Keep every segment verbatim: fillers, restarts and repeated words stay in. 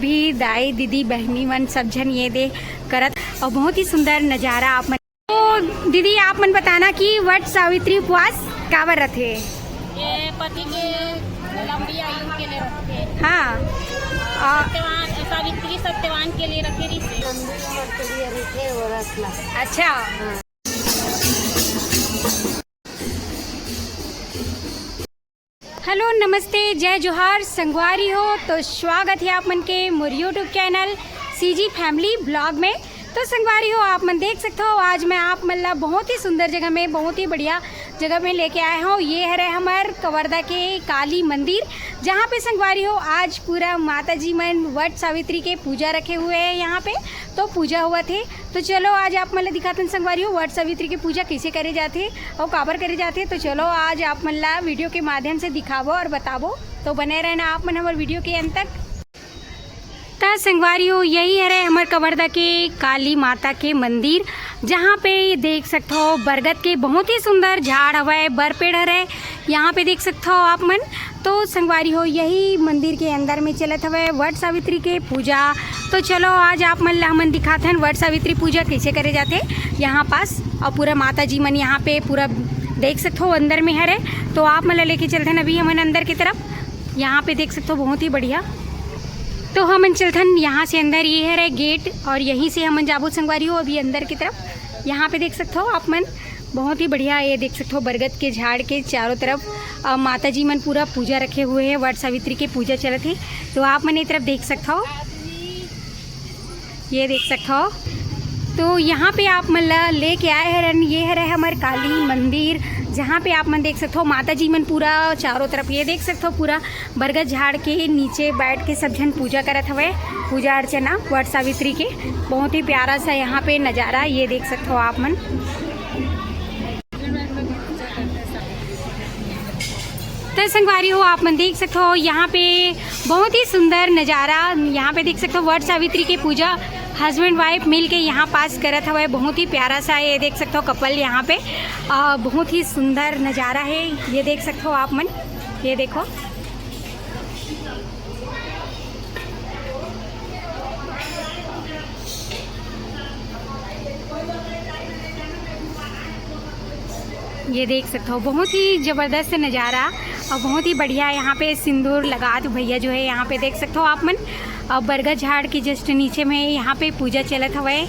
भी दाई दीदी बहनी मन सब झन ये दे करत, और बहुत ही सुंदर नजारा आप मन। तो दीदी, आप मन बताना कि वट सावित्री उपवास काबर रथे? ये पति के लंबी आयु के लिए रखते हैं। हाँ। और सत्यवान, सावित्री सत्यवान के लिए रखे रही से। लंबी उम्र के लिए रखे वो रखना। अच्छा। हेलो, नमस्ते, जय जोहार संगवारी हो। तो स्वागत है आप मन के मोर YouTube channel CG family blog में। तो संगवारी हो, आप मन देख सकते हो, आज मैं आप मन ला बहुत ही सुंदर जगह में, बहुत ही बढ़िया जगह में लेके आए हूँ। ये हरे हमर कवर्धा के काली मंदिर, जहाँ पे संगवारी हो, आज पूरा माता जी मन वट सावित्री के पूजा रखे हुए हैं यहाँ पे। तो पूजा हुआ थे, तो चलो आज आप मन ला दिखाथन संगवारी हो, वट सावित्री के पूजा कैसे करे जाथे और काबर करे जाथे। तो चलो आज आप मन ला वीडियो के माध्यम से दिखाबो और बताबो, तो बने रहना आप मन हमर वीडियो के अंत तक। त संगवारी हो, यही हरे हमर कवर्धा के काली माता के मंदिर, जहाँ पे ये देख सकथो बरगद के बहुत ही सुंदर झाड़ हवय, बर पेड़ हरे, यहाँ पे देख सकथो आप मन। तो संगवारी हो, यही मंदिर के अंदर में चलत हवय वट सावित्री के पूजा। तो चलो आज आप मन ला हमन दिखाथन वट सावित्री पूजा कैसे करे जाथे यहाँ पास, और पूरा माता जी मन यहाँ पे पूरा देख सकथो अंदर में हरे। तो आप मन ला लेके चलथन अभी हमन अंदर की तरफ। यहाँ पे देख सकथो बहुत ही बढ़िया। तो हमन चलथन यहाँ से अंदर, ये हरे गेट और यहीं से हमन जाबो संगवारी हो अभी अंदर की तरफ। यहाँ पे देख सकथो आप मन बहुत ही बढ़िया, ये देख सकथो बरगद के झाड़ के चारों तरफ अ, माता जी मन पूरा पूजा रखे हुए हैं, वट सावित्री के पूजा चलत हे। तो आप मन ये तरफ देख सकथो, ये देख सकथो। तो यहाँ पे आप मन ला लेके आए हरन, ये हरे हमर काली मंदिर, जहाँ पे आप मन देख सकथो माता जी मन पूरा चारों तरफ, ये देख सकथो पूरा बरगद झाड़ के नीचे बैठ के सब झन पूजा करत हवय, पूजा अर्चना वट सावित्री के। बहुत ही प्यारा सा यहाँ पे नज़ारा, ये देख सकथो आप मन। तो संगवारी हो, आप मन देख सकते हो यहाँ पे बहुत ही सुंदर नज़ारा। यहाँ पे देख सकते हो वट सावित्री के पूजा हस्बैंड वाइफ मिल के यहाँ पास करत हवय। बहुत ही प्यारा सा ये देख सकते हो कपल यहाँ पे, अ, बहुत ही सुंदर नज़ारा है। ये देख सकते हो आप मन, ये देखो। ये देख सकते हो बहुत ही जबरदस्त नज़ारा और बहुत ही बढ़िया। यहाँ पे सिंदूर लगात भैया जो है यहाँ पे देख सकते हो आप मन, और बरगद झाड़ के जस्ट नीचे में यहाँ पे पूजा चलत हवय।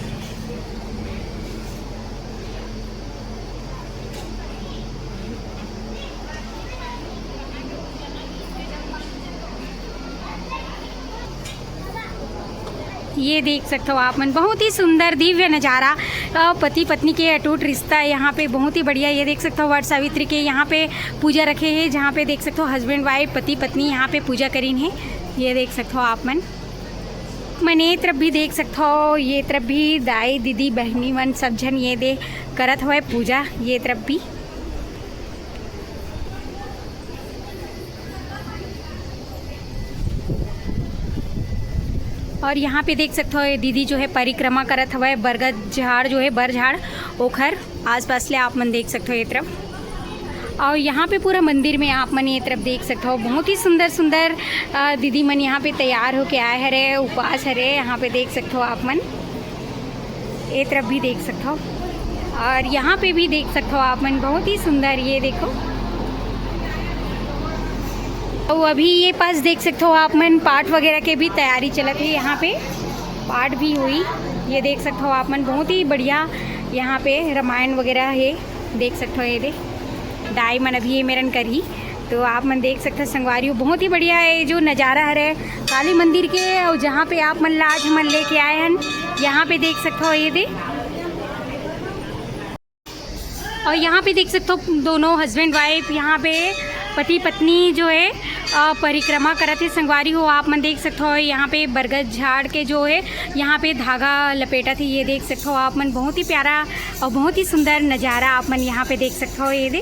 ये देख सकते हो आप मन, बहुत ही सुंदर दिव्य नज़ारा। अ, पति पत्नी के अटूट रिश्ता है यहाँ पे, बहुत ही बढ़िया। ये देख सकते हो वट सावित्री के यहाँ पे पूजा रखे हैं, जहाँ पे देख सकते हो हस्बैंड वाइफ पति पत्नी यहाँ पे पूजा करीन है। ये देख सकते हो आप मन, मन ये तरफ भी देख सकते हो, ये तरफ भी दाई दीदी बहनी मन सब झन ये दे करत हवय पूजा। ये तरफ भी और यहाँ पे देख सकते हो ये दीदी जो है परिक्रमा करत हवय, बरगद झाड़ जो है बर झाड़ ओखर आसपास ले आप मन देख सकते हो ये तरफ। और यहाँ पे पूरा मंदिर में आप मन ये तरफ देख सकते हो बहुत ही सुंदर सुंदर अ, दीदी मन यहाँ पे तैयार होके आए हरे, उपास हरे। यहाँ पे देख सकते हो आप मन, ये तरफ भी देख सकते हो। और यहाँ पे भी देख सकते हो आप मन, बहुत ही सुंदर। ये देखो, तो अभी ये पास देख सकते हो आप मन, पाठ वगैरह के भी तैयारी चलत है। यहाँ पे पाठ भी हुई, ये देख सकते हो आप मन, बहुत ही बढ़िया। यहाँ पे रामायण वगैरह है, देख सकते हो। ये दे दाई मन अभी ये मेरन करही। तो आप मन देख सकते हो संगवारी हो, बहुत ही बढ़िया है जो नज़ारा हरे काली मंदिर के, और जहाँ पे आप मन ला आज हमन लेके आए हन, यहाँ पे देख सकते हो। ये दे और यहाँ पे देख सकते हो दोनों हस्बैंड वाइफ यहाँ पे पति पत्नी जो है अ, परिक्रमा करत हे। संगवारी हो, आप मन देख सकते हो यहाँ पे बरगद झाड़ के जो है यहाँ पे धागा लपेटत हे। ये देख सकते हो आप मन, बहुत ही प्यारा और बहुत ही सुंदर नज़ारा आप मन यहाँ पे देख सकते हो। ये दे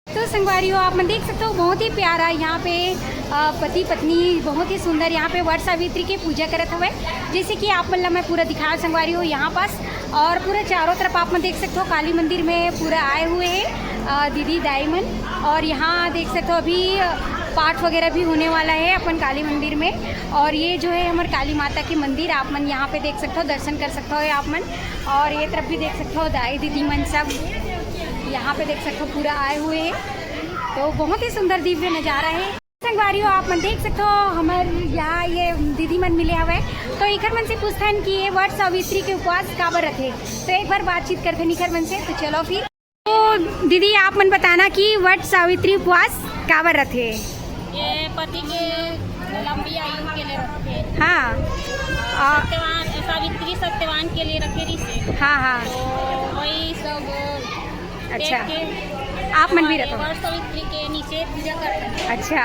तो संगवारी संगवारी हो, आप मन देख सकते हो, बहुत ही प्यारा यहाँ पे, अ, पति पत्नी बहुत ही सुंदर यहाँ पे वट सावित्री के पूजा करत हवे। जैसे कि आप मन ला मैं पूरा दिखा, संगवारी हो, यहाँ पास और पूरे चारों तरफ आप मन देख सकते हो, काली मंदिर में पूरा आए हुए हैं, अ, दीदी दाई मन। और यहाँ देख सकते हो, अभी, अ, पाठ वगैरह भी होने वाला है अपन काली मंदिर में। और ये जो है हमारे काली माता के मंदिर, आप मन यहाँ पे देख सकते हो, दर्शन कर सकते हो आप मन। और ये तरफ भी देख सकते हो, दाई दीदी मन सब यहाँ पे देख सकते हो, पूरा आए हुए हैं। तो बहुत ही सुंदर दिव्य नजारा है। संगवारी हो, आप मन देख सकते हो, हमर यहाँ ये दीदी मन मिले हवे। तो इखर मन से पूछथन कि ये वट सावित्री के उपवास काबर रथे। तो एक बार बातचीत करथन इखर मन से। तो चलो फिर। तो दीदी, आप मन बताना कि वट सावित्री उपवास काबर रथे? ये पति के लंबी आयु के लिए रखते हैं। हाँ। आ, सत्यवान, सावित्री सत्यवान के लिए रखे रही से। हाँ, हाँ। तो वही सब अच्छा। देख के आप मन भी हमारे रखो। वट सावित्री के नीचे पूजा करते हैं। अच्छा।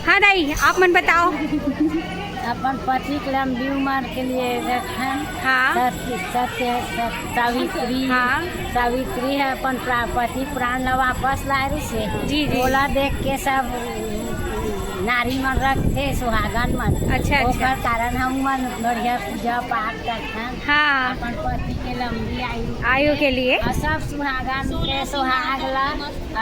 हाँ दाई, आप मन बताओ। अपन पति के लंबी उम्र के लिए रखन। हाँ। सत्य, सत्य, सत्य, सावित्री। हाँ। सावित्री है अपन प्रा-, पति प्राण ला वापस लाए रही से। जी, जी। ओला देख के सब नारी मन रखथे, सुहागन मन। अच्छा, अच्छा। ओकर कारण हम मन बढ़िया पूजा पाठ करथन। हाँ। अपन पति के लंबी आयु आयु के लिए। और सब सुहागन के सुहाग ला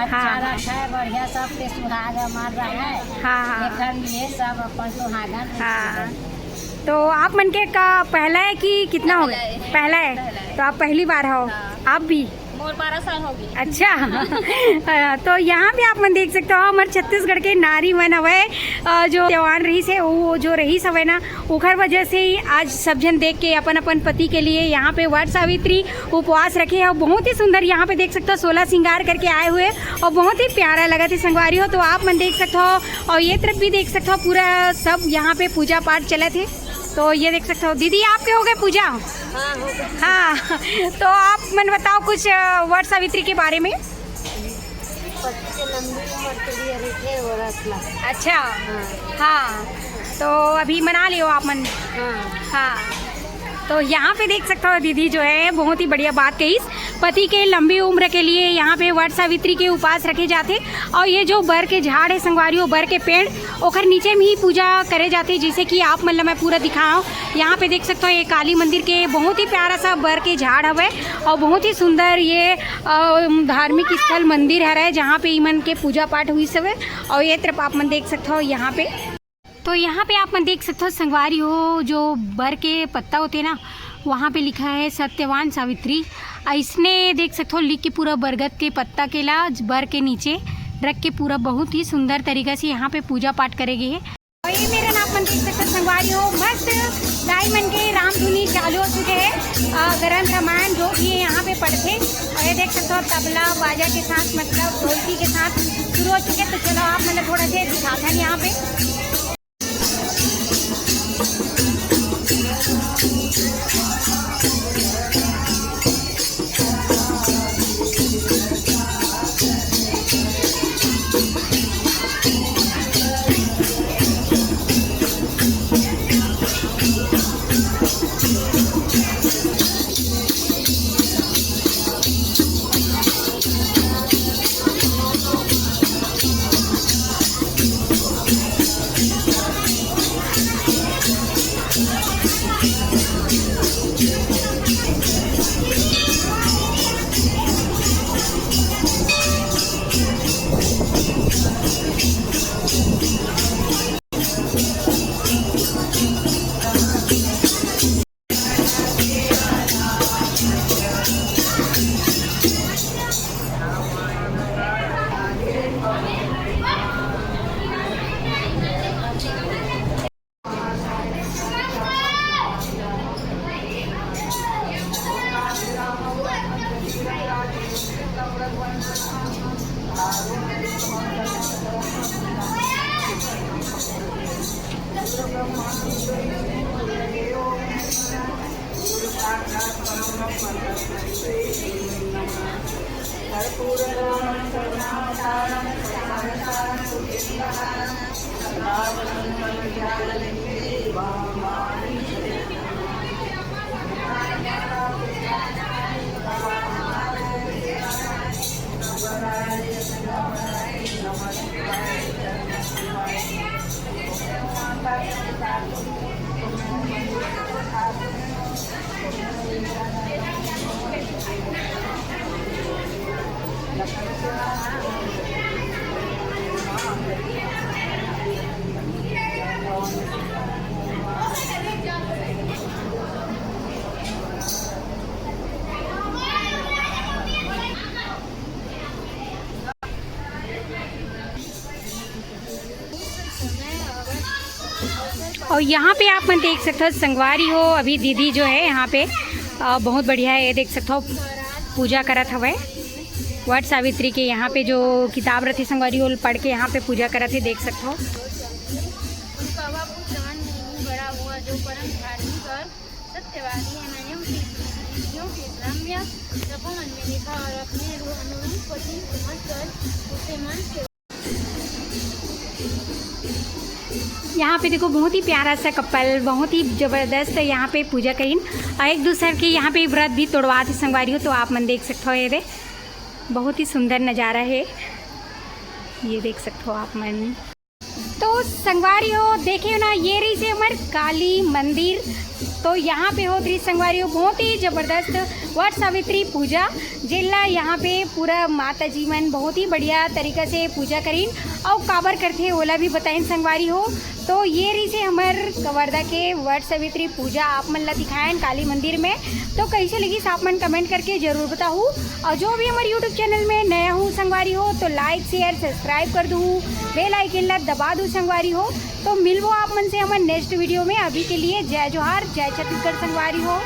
अच्छा हाँ। रखे, बढ़िया सबके सुहाग अमर रहे। हाँ, हाँ। एकर लिए सब अपन सुहागन हाँ। तो आप मन के का पहला है कि कितना हो गया? पहला है। पहला है। पहला है। तो आप पहली बार हो? हाँ। आप भी? मोर बारह साल हो गए। अच्छा। तो यहाँ पे आप मन देख सकते हो, हमारे छत्तीसगढ़ के नारी मन हवे, अ, जो जवान रहीस है, वो जो रहीस हवे ना, ओखर वजह से ही आज सब झन देख के अपन अपन पति के लिए यहाँ पे वट सावित्री उपवास रखे हैं। और बहुत ही सुंदर यहाँ पे देख सकते हो, सोलह श्रृंगार करके आए हुए हैं और बहुत ही प्यारा लगा थे संगवारी हो। तो आप मन देख सकते हो और ये तरफ भी देख सकते हो, पूरा सब यहाँ पे पूजा पाठ चलत हे। तो ये देख सकते हो दीदी, आपके हो गए पूजा? हाँ, हो गए। हाँ। तो आप मन बताओ कुछ, अ, वट सावित्री के बारे में। पति के लंबी उम्र के लिए रखे वो रखना। अच्छा। हाँ। हाँ, तो अभी मना लियो आप मन। हाँ। हाँ। तो यहाँ पे देख सकते हो दीदी जो है बहुत ही बढ़िया बात कही, पति के लंबी उम्र के लिए यहाँ पे वट सावित्री के उपास रखे जाते। और ये जो बर के झाड़ है संगवारी हो, बर के पेड़, ओखर नीचे में ही पूजा करे जाते, जैसे कि आप मन ला मैं पूरा दिखाऊं। यहाँ पे देख सकते हो ये काली मंदिर के बहुत ही प्यारा सा बर के झाड़ हवे और बहुत ही सुंदर ये, अ, धार्मिक स्थल मंदिर हरे, जहाँ पे इमन के पूजा पाठ हुई हवे। और ये तरफ आप मन देख सकते हो यहाँ पे, तो यहाँ पे आप मन देख सकते हो संगवारी हो, जो बर के पत्ता होते ना, वहाँ पे लिखा है सत्यवान सावित्री। अइसने देख सकते हो लिख के पूरा बरगद के पत्ता के ला बर के नीचे रख के पूरा बहुत ही सुंदर तरीका से यहाँ पे पूजा पाठ करे गए है। और ये मेरा ना आप मन देख सकते हो संगवारी हो, मस्त दाई मन के रामधुनी चालू हो चुके हैं। अ, ग्रंथ रामायण जो भी है यहाँ पे पढ़ते। और ये देख सकते हो तबला बाजा के साथ, मतलब ढोलकी के साथ शुरू हो चुके हैं। तो चलो आप मतलब थोड़ा सा दिखाते हैं यहाँ पे। और यहाँ पे आप मन देख सकते हो संगवारी हो, अभी दीदी जो है यहाँ पे अ, बहुत बढ़िया है, ये देख सकते हो पूजा करत हवय वट सावित्री के। यहाँ पे जो किताब रथे संगवारी हो, पढ़ के यहाँ पे पूजा करत हे, देख सकते हो। उनका वह पुत्र अन्न नहीं बड़ा हुआ, जो परम धार्मिक और सत्यवादी है, नियम की विधियों के ब्राह्मण तपोवन में देखा और अपने रू-, अनुरूप पति समझकर उसे मन से यहाँ पे देखो, बहुत ही प्यारा सा कपल, बहुत ही जबरदस्त यहाँ पे पूजा करिन और एक दूसर के यहाँ पे व्रत भी तोड़वात हे संगवारी हो। तो आप मन देख सकते हो, ये दे बहुत ही सुंदर नज़ारा है, ये देख सकते हो आप मन। तो संगवारी हो, देखे हो ना, ये रहिसे हमर काली मंदिर। तो यहाँ पे होत रहिस संगवारी हो बहुत ही जबरदस्त वट सावित्री पूजा, जेला यहाँ पे पूरा माता जी मन बहुत ही बढ़िया तरीका से पूजा करिन। अउ काबर करथे ओला भी बताइन संगवारी हो। तो ये रहिसे हमर कवर्धा के वट सावित्री पूजा, आप मन ला दिखायन काली मंदिर में। तो कइसे लगिस आप मन comment करके जरूर बताहू। और जो भी हमर YouTube channel में नया हूँ संगवारी हो, तो like share subscribe कर दू, bell icon ला दबा दू संगवारी हो। तो मिलबो आप मन से हमर next video में। अभी के लिए जय जोहार, जय छत्तीसगढ़ संगवारी हो।